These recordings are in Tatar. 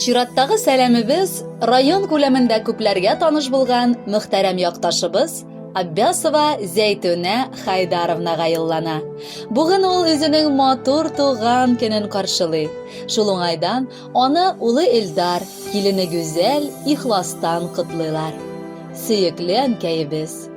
Чираттагы сәламебез район күләмендә күпләргә таныш булган мөхтәрәм якташыбыз Аббясова Зәйтүнә Хайдаровнага юллана. Бүген ул үзенең матур туган көнен каршылый. Шул уңайдан аны улы Эльдар, килене Гүзәл ихластан котлыйлар. Сөекле әнкәебез!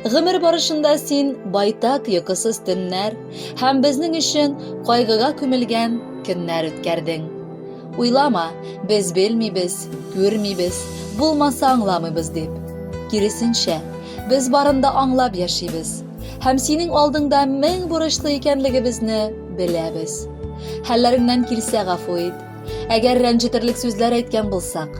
Гомер барышында син байтак йокысыз төннәр һәм безнең өчен кайгыга күмелгән көннәр үткәрдең. Уйлама, без белмибез, күрмибез, булмаса аңламыйбыз дип. Киресенчә, без барын да аңлап яшибез һәм синең алдыңда мең бурычлы икәнлегебезне беләбез. Хәлләреңнән килсә гафу ит. Әгәр рәнҗетерлек сүзләр әйткән булсак.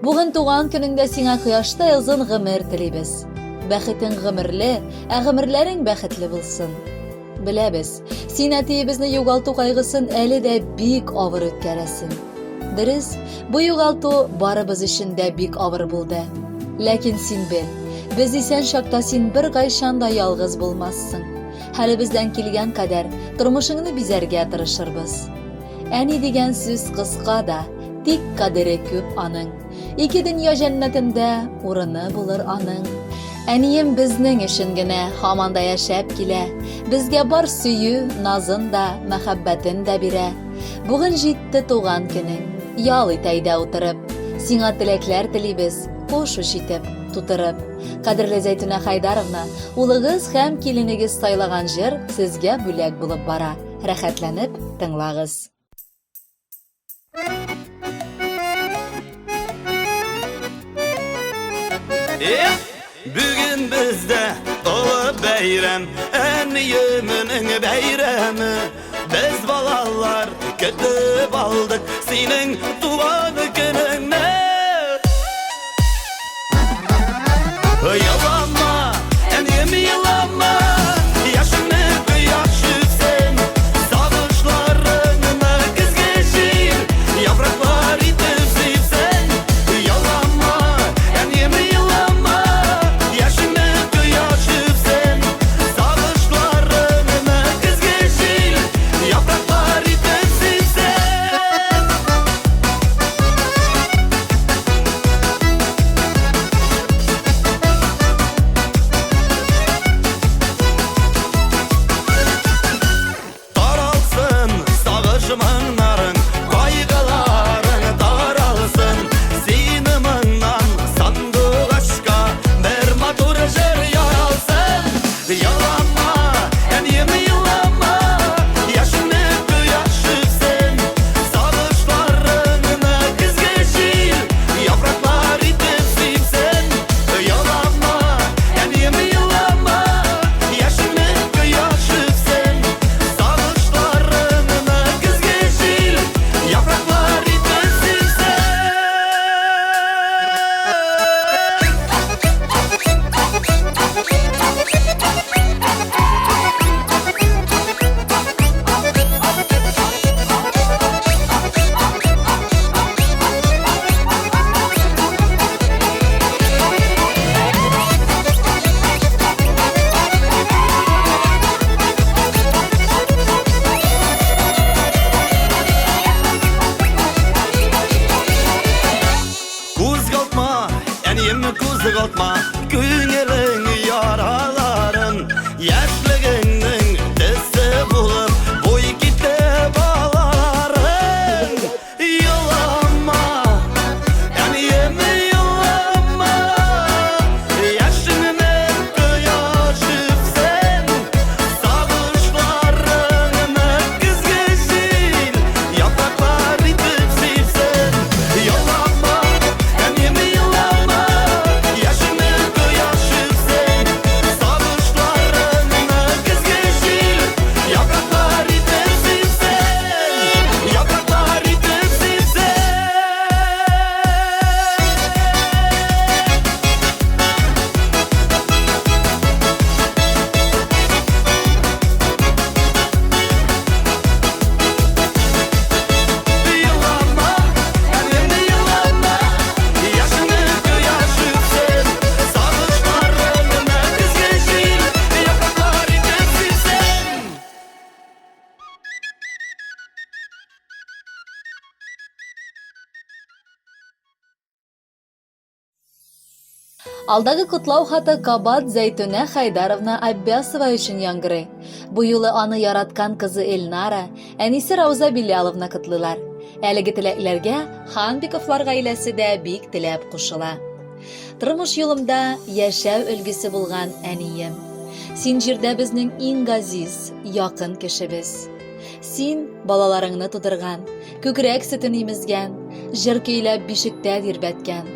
Бүген туган көнеңдә сиңа кояштай озын гомер телибез. Бәхетең гомерле, ә гомерләрең бәхетле булсын. Беләбез, син әтиебезне югалту кайгысын әле дә бик авыр үткәрәсең. Дөрес, бу югалту барыбыз өчен дә бик авыр булды. Ләкин син бел, без исән чакта син беркайчан да ялгыз булмассың. Хәлебездән килгән кадәр тормышыңны бизәргә тырышырбыз. Әни дигән сүз кыска да, тик кадере күп аның. Ике дөнья җәннәтендә урыны булыр аның. Әнием безнең өчен генә һаман да яшәп килә. Безгә бар сөю, назын да, мәхәббәтен дә бирә. Бүген җитте туган көнең. Ял ит әйдә утырып. Сиңа теләкләр телибез, куш уч итеп, тутырып. Кадерле Зәйтүнә Хайдаровна, улыгыз һәм киленегез сайлаган җыр сезгә бүләк булып бара. Рәхәтләнеп тыңлагыз. Эх, бүген бездә олы бәйрәм, әниемнең бәйрәме. Без балалар көтеп алдык синең туган көнеңне. Елама, әнием, елама, яшеңне кояш үпсен. Сагышларыңны көзге җил, яфраклар итеп сипсен. Елама, әнием, елама, яшеңне кояш үпсен. Сагышларыңны көзге җил, яфраклар итеп сипсен. Таралсын сагыш моңнарың, кайгыларың таралсын. Сине моңнан сандугачка бер матур җыр яралсын. Елама, әнием, елама, яшеңне кояш үпсен. Сагышларыңны көзге җил, яфраклар итеп сипсен. Елама, әнием, елама, яшеңне кояш үпсен. Сагышларыңны көзге җил, яфраклар итеп сипсен. Кузгалтма, әнием, кузгалтма Күңелең яраларын. Яшьлегеңнең төсе булып Буй китте балаларың. Елама, әнием, елама, Яшеңне кояш үпсен. Сагышларыңны көзге җил Яфраклар итеп сипсен. Елама, әнием, елама, Яшеңне кояш үпсен. Сагышларыңны Алдагы котлау хаты кабат Зәйтүнә Хайдаровна Аббясова өчен яңгырый. Бу юлы аны яраткан кызы Эльнара, әнисе Рауза Биляловна котлыйлар. Әлеге теләкләргә Ханбиковлар гаиләсе дә бик теләп кушыла. Тормыш юлымда яшәү өлгесе булган әнием. Син җирдә безнең иң газиз, якын кешебез. Син балаларыңны тудырган, күкрәк сөтен имезгән, җыр көйләп бишектә тирбәткән,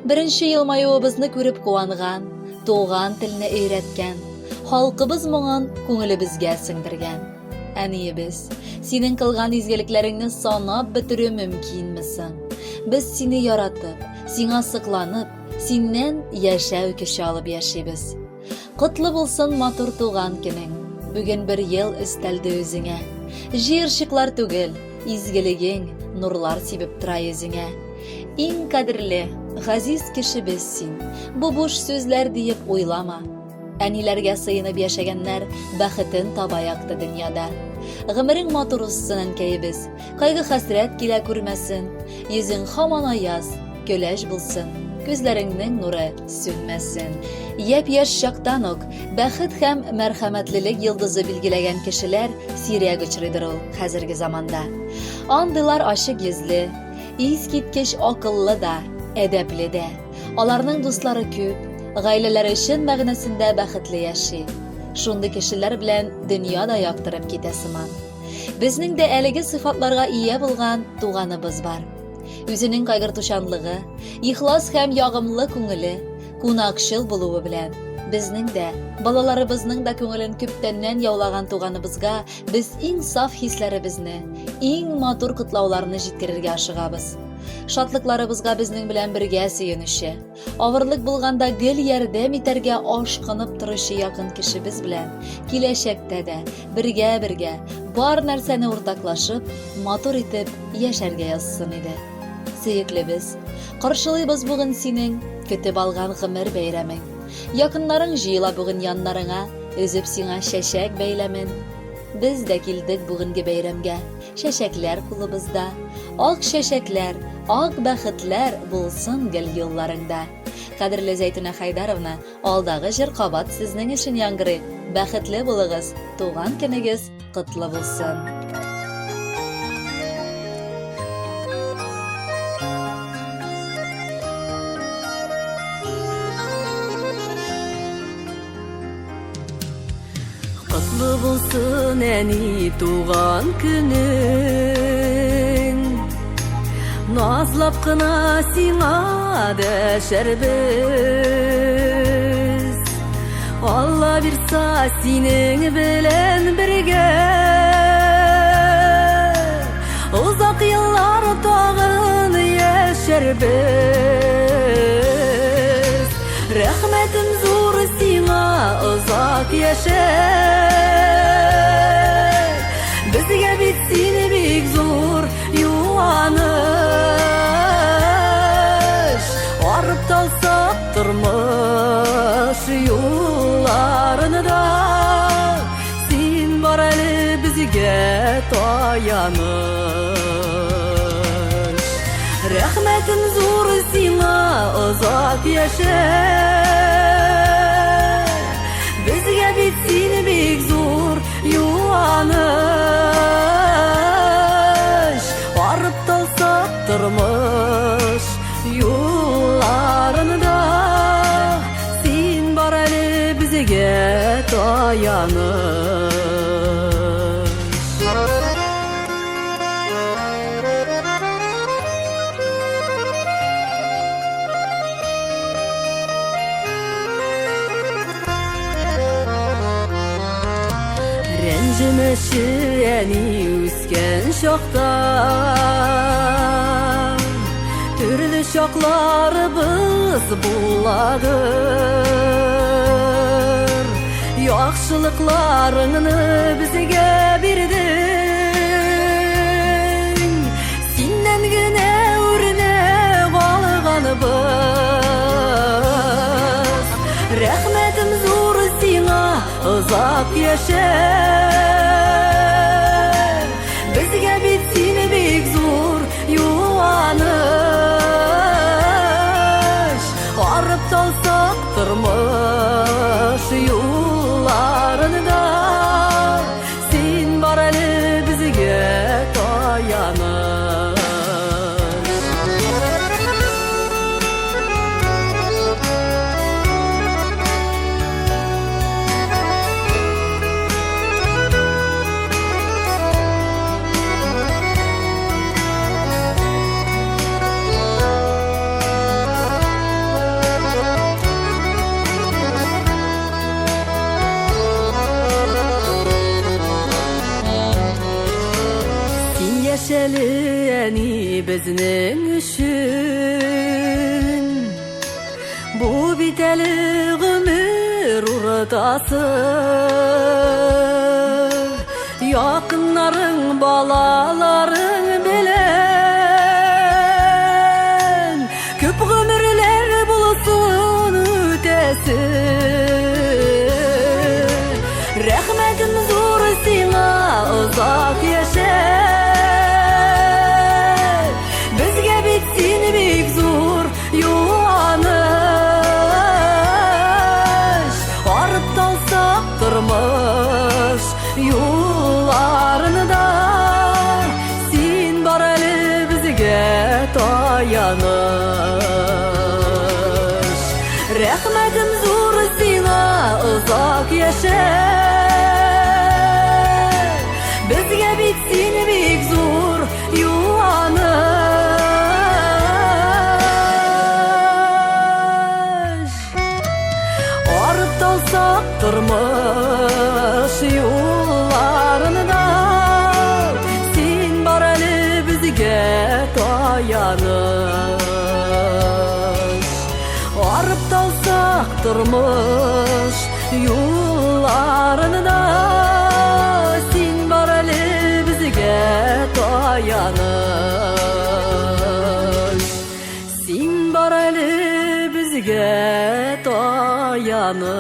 беренче елмаюыбызны күреп куанган, туган телне өйрәткән, халкыбыз моңын күңелебезгә сеңдергән. Әниебез, синең кылган изгелекләреңне санап бетерү мөмкинме соң? Без сине яратып, сиңа сокланып, синнән яшәү көче алып яшибез. Котлы булсын матур туган көнең. Бүген бер ел өстәлде үзеңә. Җыерчыклар түгел, изгелегең нурлар сибеп тора йөзеңә. Иң кадерле, газиз кешебез син. Бу буш сүзләр диеп уйлама. Әниләргә сыенып яшәгәннәр бәхетен таба якты дөньяда. Гомерең матур узсын, әнкәебез. Кайгы-хәсрәт килә күрмәсен. Йөзең һаман аяз, көләч булсын. Күзләреңнең нуры сүнмәсен. Япь-яшь чактан ук бәхет һәм мәрхәмәтлелек йолдызы билгеләгән кешеләр сирәк очрыйдыр ул хәзерге заманда. Андыйлар ачык йөзле, искиткеч акыллы да, әдәпле дә. Аларның дуслары күп, гаиләләре чын мәгънәсендә бәхетле яши. Шундый кешеләр белән дөнья да яктырып китә сыман. Безнең дә әлеге сыйфатларга ия булган туганыбыз бар. Үзенең кайгыртучанлыгы, ихлас һәм ягымлы күңеле, кунакчыл булуы белән безнең дә, балаларыбызның да күңелен күптәннән яулаган туганыбызга без иң саф хисләребезне, иң матур котлауларны җиткерергә ашыгабыз. Шатлыкларыбызга безнең белән бергә сөенүче, авырлык булганда гел ярдәм итәргә ашкынып торучы якын кешебез белән киләчәктә дә бергә-бергә бар нәрсәне уртаклашып, матур итеп яшәргә язсын иде. Сөеклебез, каршылыйбыз бүген синең көтеп алган гомер бәйрәмең. Якыннарың җыела бүген яннарыңа, өзеп сиңа чәчәк бәйләмен. Без дә килдек бүгенге бәйрәмгә. Чәчәкләр кулыбызда. Ак чәчәкләр, ак бәхетләр булсын гел юлларыңда. Кадерле Зәйтүнә Хайдаровна, алдагы җыр кабат сезнең өчен яңгырый. Бәхетле булыгыз, туган көнегез котлы булсын. Котлы булсын әни туган көнең. Назлап кына сиңа дәшәрбез. Алла бирса синең белән бергә Озак еллар тагын яшәрбез. Рәхмәтем зур сиңа, озак яшә. Безгә бит син бик зур юаныч. Арып талсак тормыш юлларында, син бар әле безгә таяныч. Рәхмәтем зур сиңа, озак яшә. Безгә бит син бик зур юаныч. Арып талсак тормыш юлларында, син бар әле безгә таяныч. Рәнҗемәче әни үскән чакта Төрле чакларыбыз буладыр Яхшылыкларыңны безгә бирдең Синнән генә үрнәк алганыбыз. Рәхмәтем зур сиңа, озак яшә. Безгә бит син бик зур юаныч. Арып талса тормыш юлларында син бар әле безгә таяныч. Син яшәле, әни, безнең өчен. Бу бит әле гомер уртасы. Якыннарың, балаларың белән күп гомерләр булсын үтәсе. Рәхмәтем зур сиңа, озак яшә. Безгә бит син бик зур юаныч. Арып талсак тормыш юлларында син бар әле безгә таяныч. Рәхмәтем зур сиңа, озак яшә. Безгә бит син бик зур юаныч. Арып талсак тормыш юлларында син бар әле безгә таяныч. Арып талсак тормыш юлларында син бар әле безгә таяныч. Син бар әле безгә таяныч.